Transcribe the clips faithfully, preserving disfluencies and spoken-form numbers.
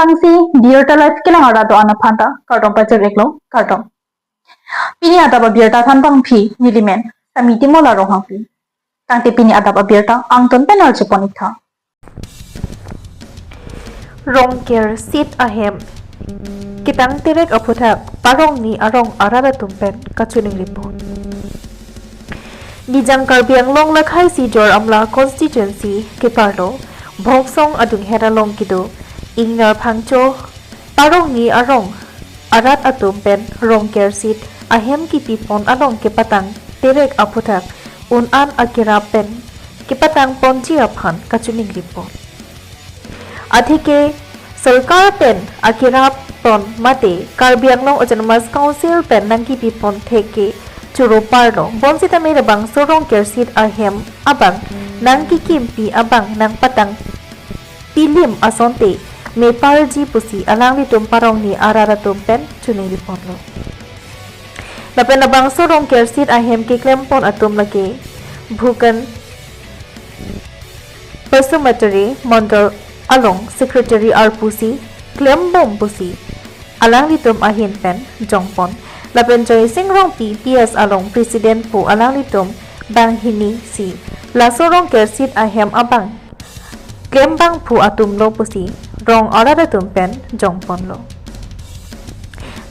Tangsi, Birta Live kelang arat do-an aphan ta kardom pajir-iklo, kardom. Pini adap abirta thanbangpi nelimen Sami Timung Ronghangpi. Tangte pini adap abirta angton pen arjupon-iktha. Rongker seat ahem ketang terek aphuthak parongni arong arat atum pen kachiningripon. Nijang Karbi Anglong lakhai sijor Amla constituency keparlo Bhoksong adunghet along kedo Ingnar Phangcho parongni arong arat atum pen Rongker seat ahem kepipon along kepatang terek aphuthak un-an akerap pen kepatangponji aphan kachiningripon. Atheke sorkar pen akerap ton mate Karbi Anglong Autonomous Council pen nangkepipon thek ke choro parlo. Bonsitame labangso Rongker seat ahem abang nangkekimpi abang nangpatang pilim asonte meparji pusi alanglitum parongni arat atum pen chiningriponlo. Lapen labangso Rongker seat ahem keklempon atum lake Bhukan Basumatary, Mondol along secretary arpu si klembom pusi alanglitum ahin pen jongpon. Lapen Joysing Rongpi P S along president pu alanglitum banghini si laso Rongker seat ahem abang klembangphu atumlo pusi rong arat atum pen jongponlo.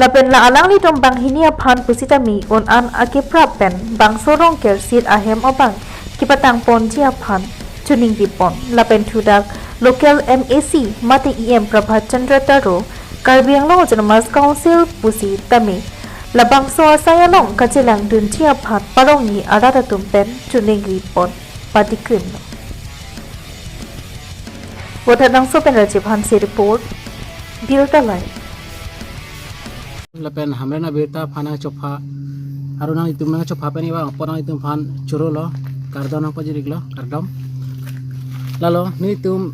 Lapen la alanglitum banghini aphan pusitame un-an akeprap pen bangso Rongker seat ahem abang kepatangponji aphan chiningripon. Lapen thudak local M A C mate E M Prabhat Chandra Taro, Karbi Anglong Autonomous Council pusitame labangso asai along kachelangdunji aphan parongni arat atum pen chiningripon padikrimlo. Vothatlangso pen Rajiv Hanse report, Birta Live. Lapen Hamren abirta aphan nangchopha, aru nanglitum nangchopha pen iba apot nanglitum aphan chorolo, kardom nangpajir-iklo, kardom. Lalo nelitum,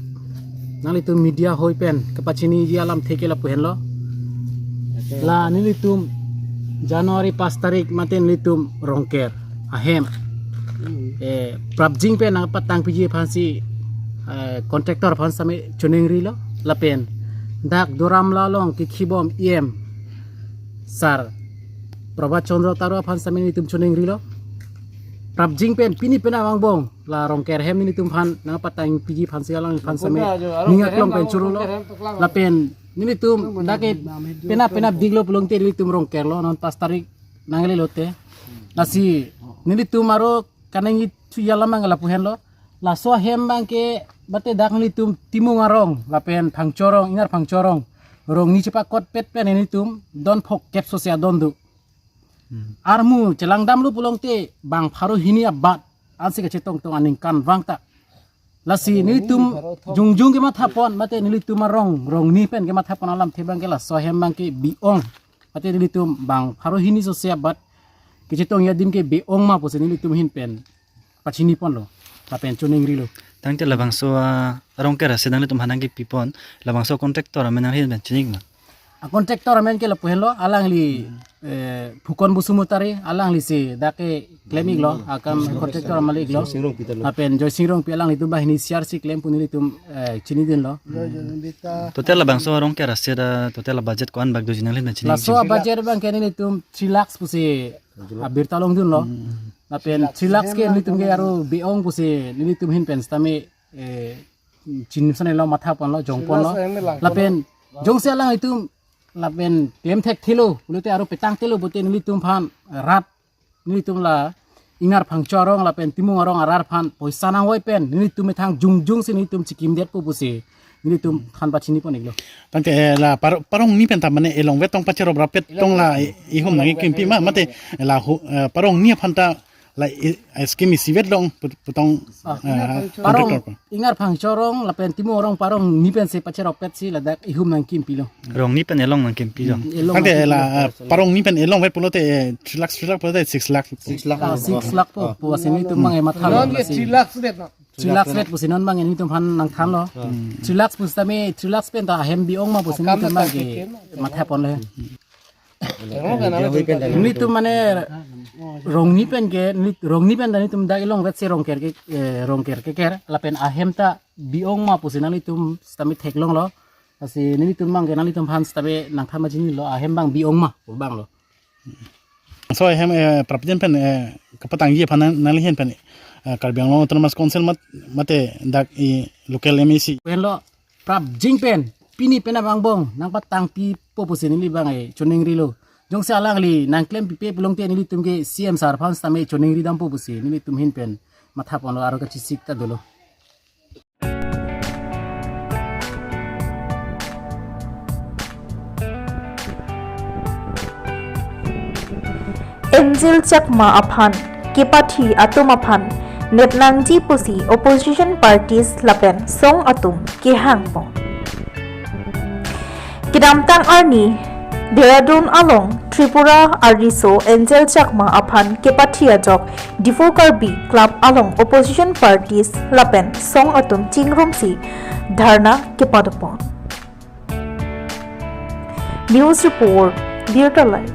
nanglitum media hoi pen kepachiniji alamthe ke lapu henlo. La nelitum January pas tarik mate nelitum Rongker ahem, eh, prapjin pen nangpatangpiji aphansi, eh, contractor aphan sitame chiningrilo. Lapen dak Duar Amla along kekhibom E M sar Prabhat Chandra Taro aphan sitame nelitum chiningrilo. Prapjin pen pini penang angbong la Rongker ahem nelitum aphan nangpatangpiji aphansi alang aphan sitame ning aklong pen chorolo. Lapen nelitum dak ke penap penap diklo pulote nelitum Rongkerlo, non pas tarik nangle lote. Lasi nelitum aro kaningje thu alam abang lapu henlo. Laso ahem abang ke mate dak nelitum Timung arong lapen Phangcho arong, Ingnar Phangcho arong, rongni chepakotpet pen nelitum don phongkep sose adon do. Armu chelangdamlo pulote bang pharo hini abat ansi kachetongtong aningkanvang ta. Lasi nelitum jongjong kemathapon mate nelitum arong, rongni pen kemathapon alamthe abang ke laso ahem abang ke bi-ong. Mate nelitum bang pharo hini sose abat kachetongji adim ke bi-ong ma pusi nelitum ahin pen pachiniponlo, lapen chiningrilo. Tangte labangso, ah, Rongker seat nanglitum aphan nangkepipon, labangso contractor amen nangli pen chini-ikma? A contractor amen ke lapu henlo, alangli, eh, Phukon Basumatary, alanglisi dak ke klem-iklo, akam contractor amen le-iklo. Lapen Joysing Rongpi alanglitum banghini C R C klem pu nelitum, eh, chinidunlo. Total labangso Rongker seat, ah, total budget ko-an bak doji nangli pen chini? Laso budget abang ke nelitum three lakhs pusi abirta longdunlo. Lapen three lakhs ke nelitum ke aro bi-ong pusi nelitum ahin pen sitame, eh, chinimson-iklo, mathaponlo, jongponlo. Lapen jongsi alanglitum lapen klem thekthelo pulote aro petangthelo pulote nelitum aphan rat, nelitum la Ingnar Phangcho arong lapen Timung arong arat aphan poisa nangvoi pen nelitum methang jongjongsi nelitum chikimdetpo pusi nelitum aphan pachinipon-iklo. Tangte, eh, la par-, parongni pen ta mane elongvet tong pacherop rapet tong la i-, ihum nangkekimpi ma, mate la hu-, eh, parongni aphan ta la i-, eh, scheme isivet long put-, putong, ah, eh, Ingnar Phangcho arong, contractor pen. Ingnar Phangcho arong lapen Timung arong parongni pensi pacheropetsi ladak ihum nangkimpilo. Rongni pen elong nangkimpilo. Hmm, elong nangkimpilo. Tangte la, eh, parongni pen elongvet pulote, eh, three lakh, three lakh pulote six lakh. Six lakh. Ah, six lakh po, po asin nelitum abang ematha. Non ye lasi three lakhs det na. Three lakhs det pusi non abang nelitum aphan nangthanlo. Hmm. Three lakhs pusitame, three lakhs pen ta ahem bi-ong ma pusi nelitum abang ke mathaponlo. Nelitum mane rongni pen ke, neli-, rongni pen ta nelitum dak elongvetsi Rongker ke, eh, Rongker keker, lapen ahem ta bi-ong ma pusi nanglitum sitame theklonglo. Lasi nelitum abang ke nanglitum aphan setabe nangthan pajinilo, ahem abang bi-ong ma, abang lo. So ahem, eh, prapjin pen, eh, kapatangji aphan nang, nanglihin pen, eh, Karbi Anglong Autonomous Council mat, mate dak i local M A C. Pen lo, prapjin pen, pini pen abang angbong nangpatangpipo pusi neli abang, eh, choningrilo. Jongsi alangli nangklempipe pulote nelitum ke C M sir aphan sitame choningri dampo pusi nelitum ahin pen mathaponlo, aro kachesik ta dolo. Angel Chakma aphan kepathi atum aphan nepnangji pusi opposition parties lapen song atum kehangpon. Kedamtang arni Dehradun along Tripura ariso Angel Chakma aphan kepathi ajok Diphu Karbi Club along opposition parties lapen song atum chingrumsi dharna kepadopon. News report, Birta Live.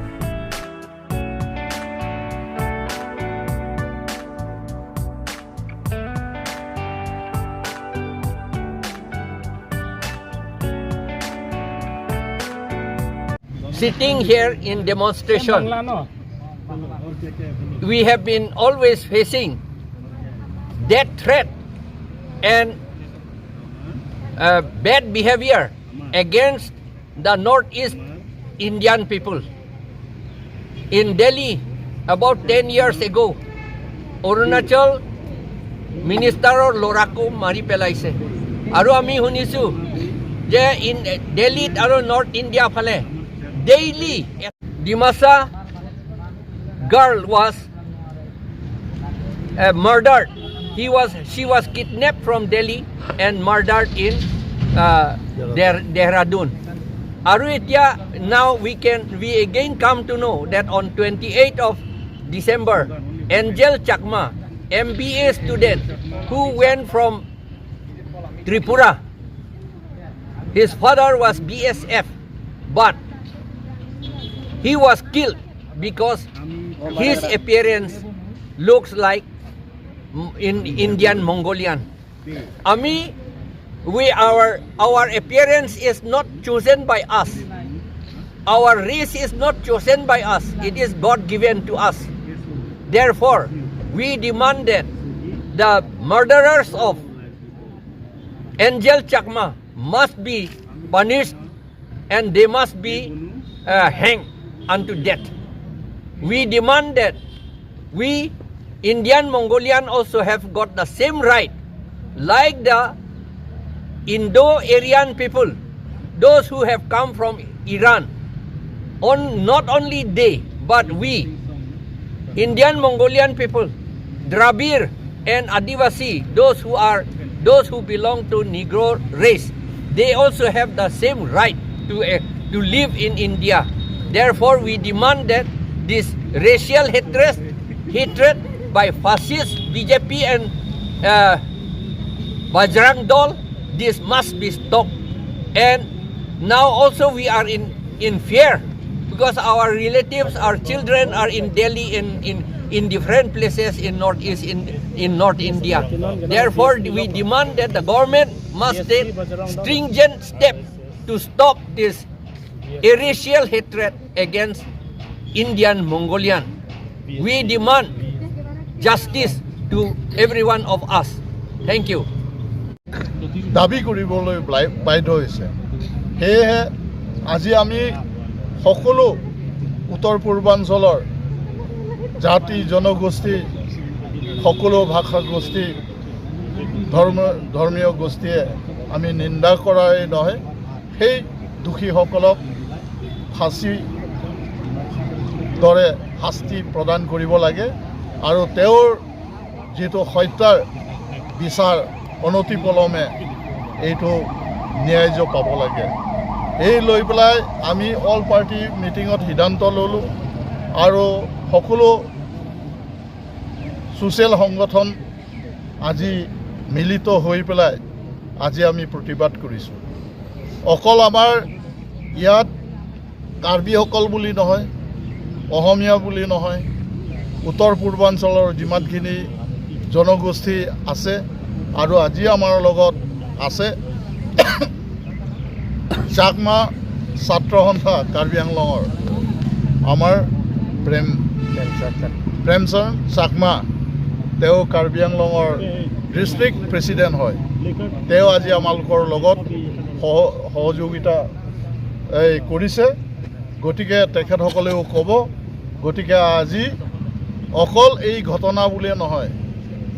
Sitting here in demonstration, we have been always facing death threat and, uh, bad behavior against the Northeast Indian people. In Delhi, about ten years ago, Arunachal minister-or loraku mari pelaise. Aru ami hunisu je in Delhi aru North India phale daily Dimasa girl was, uh, murdered. He was, she was kidnapped from Delhi and murdered in, uh, Der-, Dehradun. Aru etia, now we can, we again come to know that on twenty-eighth of December, Angel Chakma, M B A student, who went from Tripura, his father was B S F, but he was killed because his appearance looks like, mm, in Indian Mongolian. Ami, we, our, our appearance is not chosen by us. Our race is not chosen by us. It is God given to us. Therefore, we demand that the murderers of Angel Chakma must be punished and they must be, uh, hanged unto death. We demand that we Indian Mongolian also have got the same right like the Indo-Aryan people, those who have come from Iran. On, not only they, but we Indian Mongolian people, Dravid and Adivasi, those who are, those who belong to Negro race, they also have the same right to, uh, to live in India. Therefore, we demand that this racial hatred, hatred by fascist B J P and, uh, Bajrang Dal, this must be stopped. And now also we are in, in fear because our relatives, our children are in Delhi, in, in, in different places in Northeast, in, in North India. Therefore, we demand that the government must take stringent step to stop this racial hatred against Indian Mongolian. We demand justice to every one of us. Thank you. দাবী কৰিবলৈ ব্লাই-, বাধ্য হৈছে। সেয়েহে আজি আমি সকলো উত্তৰ পূৰ্বাঞ্চলৰ জাতি জনগোষ্ঠী, সকলো ভাষা গোষ্ঠী, ধৰ্ম, ধৰ্মীয় গোষ্ঠীয়ে আমি নিন্দা কৰাই নহয়, সেই দোষীসকলক ফাঁচী দৰে শাস্তি প্ৰদান কৰিব লাগে আৰু তেওঁৰ যিটো হত্যাৰ বিচাৰ অনতিপলমে এইটো ন্যায্য পাব লাগে। এই লৈ পেলাই আমি অল পাৰ্টি মিটিঙত সিদ্ধান্ত ল'লোঁ আৰু সকলো ছ'চিয়েল সংগঠন আজি মিলিত হৈ পেলাই আজি আমি প্ৰতিবাদ কৰিছোঁ। অকল আমাৰ ইয়াত কাৰ্বিসকল বুলি নহয়, অসমীয়া বুলি নহয়, উত্তৰ পূৰ্বাঞ্চলৰ যিমানখিনি জনগোষ্ঠী আছে আৰু আজি আমাৰ লগত আছে, চাকমা ছাত্ৰ সন্থা কাৰ্বি আংলঙৰ আমাৰ প্ৰেম প্ৰেমচৰণ চাকমা, তেওঁ কাৰ্বি আংলঙৰ ডিষ্ট্ৰিক্ট প্ৰেচিডেণ্ট হয়। তেওঁ আজি আমালোকৰ লগত সহ- সহযোগিতা এই কৰিছে। গতিকে তেখেতসকলেও ক'ব। গতিকে আজি অকল এই ঘটনা বুলিয়ে নহয়,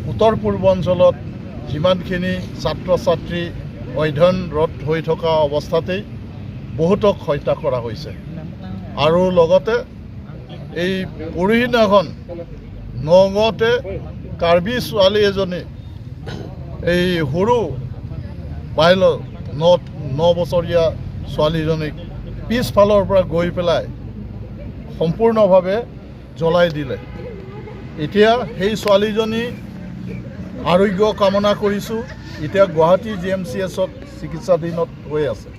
উত্তৰ পূৰ্বাঞ্চলত যিমানখিনি ছাত্ৰ ছাত্ৰী অধ্যয়নৰত হৈ থকা অৱস্থাতেই বহুতক হত্যা কৰা হৈছে। আৰু লগতে এই পৰহিদিনাখন নগাঁৱতে কাৰ্বি ছোৱালী এজনী, এই সৰু বাইল ন ন বছৰীয়া ছোৱালীজনীক পিছফালৰ পৰা গৈ পেলাই সম্পূৰ্ণভাৱে জ্বলাই দিলে। এতিয়া সেই ছোৱালীজনী আৰোগ্য কামনা কৰিছোঁ। এতিয়া গুৱাহাটী জি এম চি এছত চিকিৎসাধীনত হৈ আছে।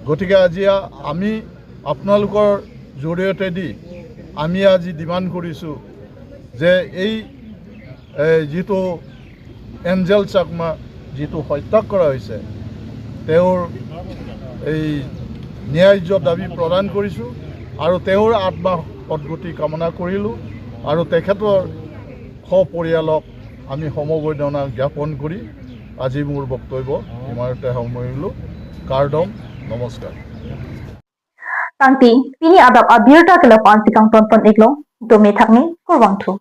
গতিকে আজি আ- আমি আপোনালোকৰ জৰিয়তেদি আমি আজি ডিমাণ্ড কৰিছোঁ যে এই, এই যিটো এঞ্জেল চাকমা যিটো হত্যা কৰা হৈছে, তেওঁৰ এই ন্যায্য দাবী প্ৰদান কৰিছোঁ আৰু তেওঁৰ আত্মা সদগতি কামনা কৰিলোঁ আৰু তেখেতৰ সপৰিয়ালক আমি সমবেদনা জ্ঞাপন কৰি আজি মোৰ বক্তব্য ইমানতে সামৰিলোঁ। কাৰ্ডম, নমস্কাৰ। Tangte, pini adap abirta ke lapu-an si kangton pon-iklo, dome thakme, kurvangthu.